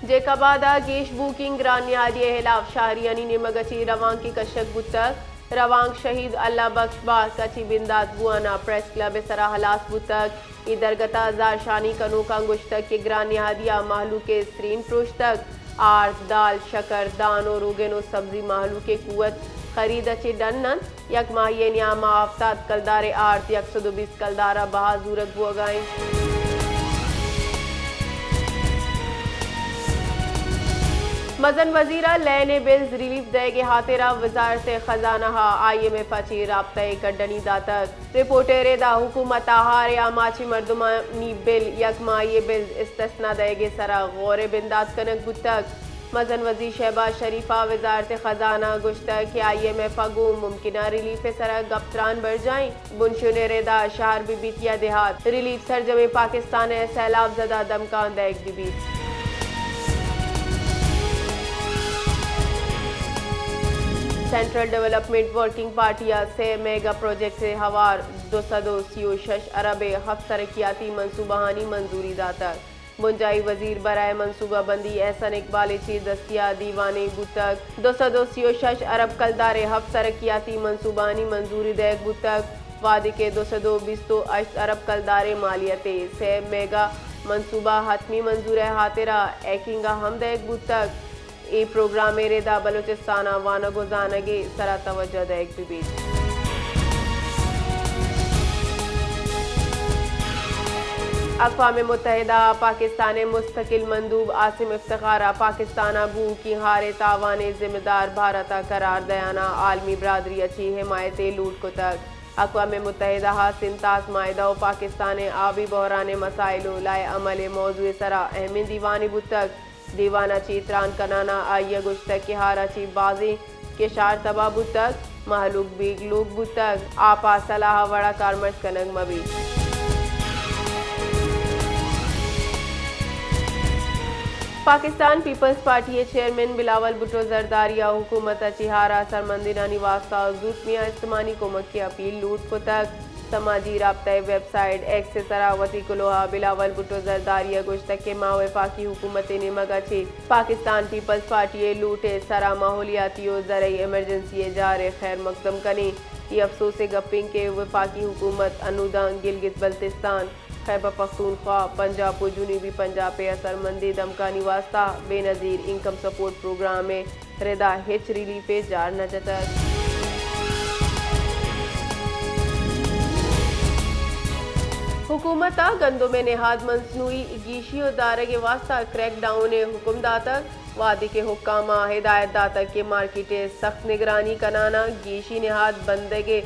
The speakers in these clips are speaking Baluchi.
جیکب آباد ء گیش بوھوکیں گران نہادی ء ہلاپ شہریانی نیمگ ء چہ روانکے کشگ بوتگ۔ روانک شہید اللہ بخش بارک ء چہ بندات بوان ء پریس کلب ء سرا ہلاس بوتگ۔ اے درگت ء زہرشانی کنوکاں گوشتگ کہ گران نہادی ء مہلوک ء سرین پروشتگ، آرت، دال، شکر، دان ء روگن ء سبزی مہلوک ء قوت خرید ء چہ ڈن انت۔ یک ماہی ء نیام ء ہفتاد کلدار ء آرت یک سد ء بیست کلدار ء بہا زورگ بوگ ء انت۔ مزن وزیر ء لین ء بلز ریلیف دئیگ ء ہاترا وزارت خزانہ ء آئی ایم ایف ء چہ رابطہ ء کڈنی داتگ۔ رپورٹ ء ردا حکومت ء ہار ء آماچیں مردمانی بل یک ماہی ء بلز استثنا دئیگ ء سرا غور ء بندات کنگ بوتگ۔ مزن وزیر شہباز شریف ء وزارت خزانہ ء گوشتگ کہ آئی ایم ایف ء گوں ممکنہ ریلیف ء سرا گپ تران برجاہ انت۔ بنشون ء ردا شہر بہ بیت یا دیہات، ریلیف سرجمیں پاکستان ء سیلاب زدہ دمکاں دئیگ بہ بیت۔ سینٹرل ڈویلپمنٹ ورکنگ پارٹی ء سئے میگا پروجیکٹس ء ہوار دو سد ء سی ء شش ارب ء ہفت ترقیاتی منصوبہانی منظوری داتگ۔ بنجاہی وزیر برائے منصوبہ بندی احسن اقبال ء چہ دستی ء دیوانے بوتگ۔ دو سد ء سی ء شش ارب کلدار ء ہفت ترقیاتی منصوبہانی منظوری دئیگ بوتگ، وہدے کہ دو سد ء بیست ء ہشت ارب کلدار ء مالیت ء سئے میگا منصوبہ حتمی منظور ء ہاترا ہیکنگ ء ہم دئیگ بوتگ۔ اے پروگرام ء ردا بلوچستان ء وانگ ء زانگ ء سرا توجہ دئیگ بہ بیت۔ اقوام متحدہ ء پاکستان ء مستقل مندوب عاصم افتخار ء پاکستان ء بوھوکیں ہار ء تاوان ء ذمہ دار بھارت ء قرار دیان ء عالمی برادری ء چہ حمایت ء لوٹ کتگ۔ اقوام متحدہ ء سنتاس معاہدہ ء پاکستان ء آبی بحران ء مسائل ء لائحہ عمل ء موضوع ء سرا اہمیں دیوانے بوتگ۔ دیوان ء چہ تران کنان ء آئی ء گوشتگ کہ ہار ء چہ بازیں کشار تباہ بوتگ، مہلوک بیگ لوگ بوتگ، آپ ء سلاہ ء وڑ ء کارمرز کنگ مہ بیت۔ پاکستان پیپلز پارٹی ء چیئرمین بلاول بھٹو زرداری ء حکومت ء چہ ہار ء سرمندینانی واستہ زوت میاں استمانی کمک ء اپیل لوٹ کتگ۔ سماجی رابطہ ء ویب سائٹ ایکس ء سرا وتی کلوہ ء بلاول بھٹو زرداری ء گوشتگ کہ ما وفاقی حکومت ء نیمگ ء چہ پاکستان پیپلز پارٹی ء لوٹ ء سرا ماحولیاتی و زرعی ایمرجنسی ء جار ء خیر مقدم کنیں۔ اے افسوس ء گپ انت کہ وفاقی حکومت ہنوداں گلگت بلتستان، خیبر پختونخوا، پنجاب و جنوبی پنجاب ء اثرمندیں دمکانی واستہ بے نظیر انکم سپورٹ پروگرام ء ردا ہچ ریلیفے جار نہ جتگ۔ حکومت ء گندم ء نہاد مصنوعی گیشی و دارگ ء واستہ کریک ڈاؤن ء حکم داتگ، وہدے کہ حکام ء ہدایت داتگ کہ مارکیٹ ء سخت نگرانی کنان ء گیشی نہاد بندگ ء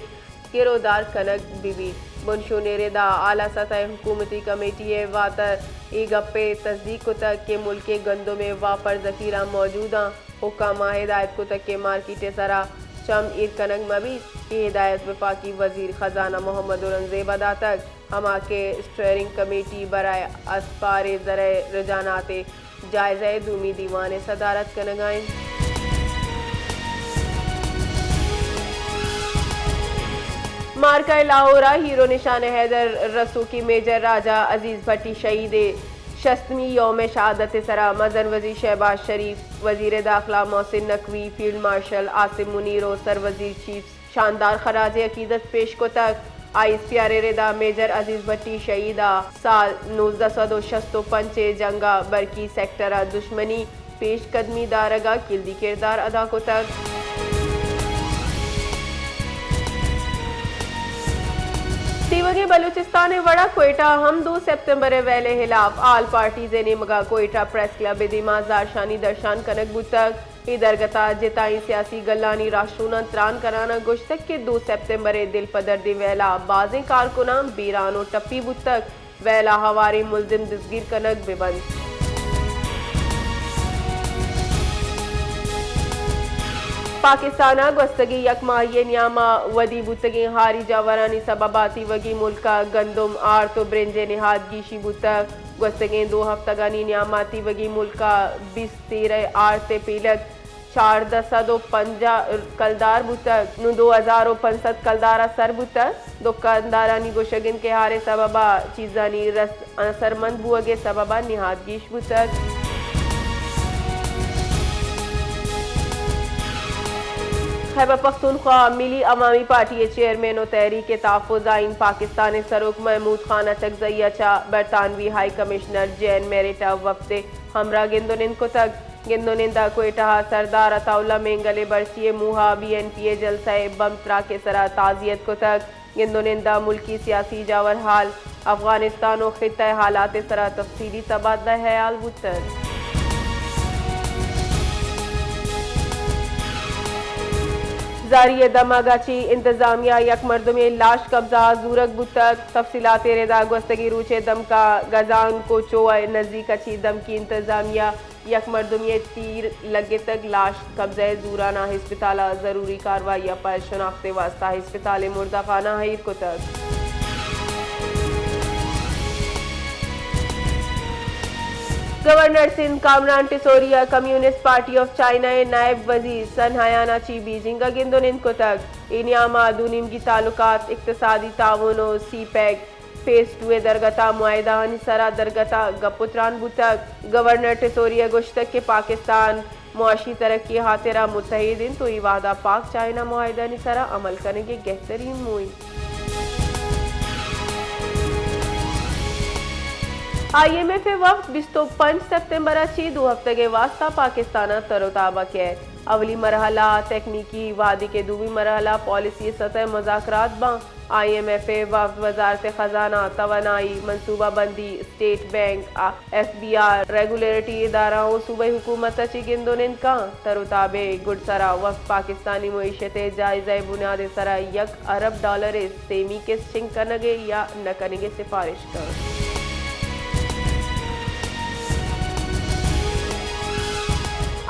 گرودار کنگ بہ بیت۔ بنشون ء ردا اعلی سطح ء حکومتی کمیٹی ء واتر اے گپ ء تصدیق کتگ کہ ملک ء گندم ء وافر ذخیرہ موجود آں۔ حکام ء ہدایت کتگ کہ مارکیٹ ء سرا چم ایر کنگ مہ بیت۔ اے ہدایت وفاقی وزیر خزانہ محمد اورنگزیب ء داتگ، ہما کہ اسٹیئرنگ کمیٹی برائے اسپار ء زرعی رجحانات ء جائزہ ء دومی دیوان ء صدارت کنگ ء انت۔ مارکہ لاہور ء ہیرو نشان حیدر رسوکی میجر راجہ عزیز بھٹی شہید ء شستمی یوم شہادت ء سرا مزن وزیر شہباز شریف، وزیر داخلہ محسن نقوی، فیلڈ مارشل عاصم منیر و سر وزیر چیف شاندار خراج عقیدت پیش کتگ۔ آئی ایس پی آر ء ردا میجر عزیز بھٹی شہید ء سال نوزدہ سد و شست و پنچ ء جنگ ء برکی سیکٹر ء دشمنی پیش قدمی دارگ ء کلدی کردار ادا کتگ۔ تیوگیں بلوچستان ء وڑ ء کوئٹہ ء ہم دو سپتمبر ء ویل ء ہلاپ آل پارٹیز ء نیمگ ء کوئٹہ پریس کلب ء دیما زہرشانی درشان کنگ بوتگ۔ اے درگت ء جتائیں سیاسی گلانی راہشوناں تران کنان ء گوشتگ کہ دو سپتمبر ء دلپدردیں ویل ء بازیں کارکناں بیران و ٹپی بوتگ، ویل ء ہواریں ملزم دزگیر کنگ بہ بنت۔ پاکستان ء گوستگیں یک ماہی ء نیام ء ودی بوتگیں ہاری جاورانی سبب ء تیوگیں ملک ء گندم، آرت و برنج ء نہاد گیشی بوتگ۔ گوستگیں دو ہفتگانی نیام ء تیوگیں ملک ء بیست تیر ء آرت ء پیلگ چاردہ سد و پنجاہ کلدار بوتگ، نوں دو ہزار و پنچ سد کلدار ء سر بوتگ۔ دکاندارانی گوشگ انت کہ ہار ء سبب ء چیزانی رس اثرمند بوگ ء سبب ء نہاد گیش بوتگ۔ خیبر پختونخوا ملی عوامی پارٹی ءِ چیئرمین ءُ تحریک تحفظ آئین پاکستان ءِ سروک محمود خان اچکزئی ءَ چہ برطانوی ہائی کمشنر جین میریٹ ءِ وفد ءِ ہمراہ گند ءُ نند کتگ۔ گند ءُ نند ءَ کوئٹہ ءَ سردار عطاء اللہ مینگل ءِ برسی ءِ موہ ءَ بی این پی ءِ جلسہ ءِ بمب تراک ءِ سرا تعزیت کتگ۔ گند ءُ نند ءَ ملکی سیاسی جاورحال، افغانستان ءُ خطہ ءِ حالات ءِ سرا تفصیلی تبادلہ حیال بوتگ۔ زاری ءِ دمگ ءَ چہ انتظامیہ ءِ یک مردمے لاش قبضہ ءَ زورگ بوتگ۔ تفصیلات ءِ ردا گوستگیں روچ ءِ دمک ءَ گزان کوچو ءِ نزیک ءَ چہ دمکی انتظامیہ یک مردمے ءَ تیر لگتگ، لاش قبضہ ءِ زوران ءَ ہسپتال ءَ ضروری کاروائی ءَ پد شناخت ءِ واستہ ہسپتال ءِ مردہ خانہ ءَ ایر کتگ۔ گورنر سندھ کامران ٹسوری ءَ کمیونسٹ پارٹی آف چائنا ءِ نائب وزیر سن ہیان ءَ چہ بیجنگ ءَ گند ءُ نند کتگ۔ اے نیام ءَ دو نیمگی تعلقات، اقتصادی تعاون ءُ سی پیک فیز ٹو ءِ درگت ءَ معاہدہ آنی سرا درگت ءَ گپ ءُ تران بوتگ۔ گورنر ٹسوری ءَ گوشتگ کہ پاکستان معاشی ترقی ءِ ہاترا متحد انت ءُ اے وہدا پاک چائنا معاہدہ آنی سرا عمل کنگ ءِ گہترین موہ انت۔ آئی ایم ایف ءِ وفد بیست ءُ پنچ سپتمبر ءَ چہ دو ہفتگ ءِ واستہ پاکستان ءَ تر ءُ تاب ءَ کئیت۔ اولی مرحلہ ءَ تکنیکی، وہدے کہ دومی مرحلہ ءَ پالیسی ءِ سطح ءَ مذاکرات باں۔ آئی ایم ایف ءِ وفد وزارت خزانہ، توانائی، منصوبہ بندی، state bank, F B R, regulatory ادارہ ءُ صوبائی حکومت ءَ چہ گند ءُ نند کنت۔ تر ءُ تاب ءِ گڈسرا وفد پاکستانی معیشت ءِ جائزہ ءِ بنیاد ءِ سرا یک ارب ڈالر ءِ سیمی قسط شنگ کنگ ءَ یا نہ کنگ ءِ سفارش کنت۔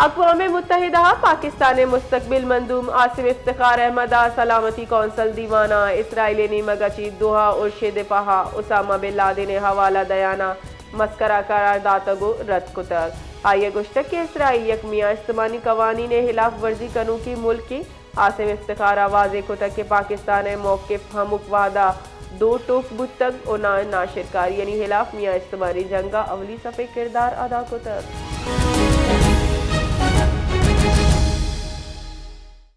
اقوام متحدہ ءَ پاکستان ءِ مستقبل مندوم عاصم افتخار احمد ءَ سلامتی کونسل دیوان ءَ اسرائیل ءِ نیمگ ءَ چہ دوحہ ارش ءِ دفاع ءَ اسامہ بن لادن ءِ حوالہ دیان ءَ مسخرہ قرار داتگ ءُ رد کتگ۔ آئی ءَ گوشتگ کہ اسرائیل یک میان استمانی قوانین ءِ ہلاف ورزی کنوکیں ملکے۔ عاصم افتخار ءَ واضح کتگ کہ پاکستان ءِ موقف ہمک وہد ءَ دو ٹوک بوتگ ءُ نا-، ناشرکاریانی ہلاف میان استمانی جنگ ءَ اولی صف ءِ کردار ادا کتگ۔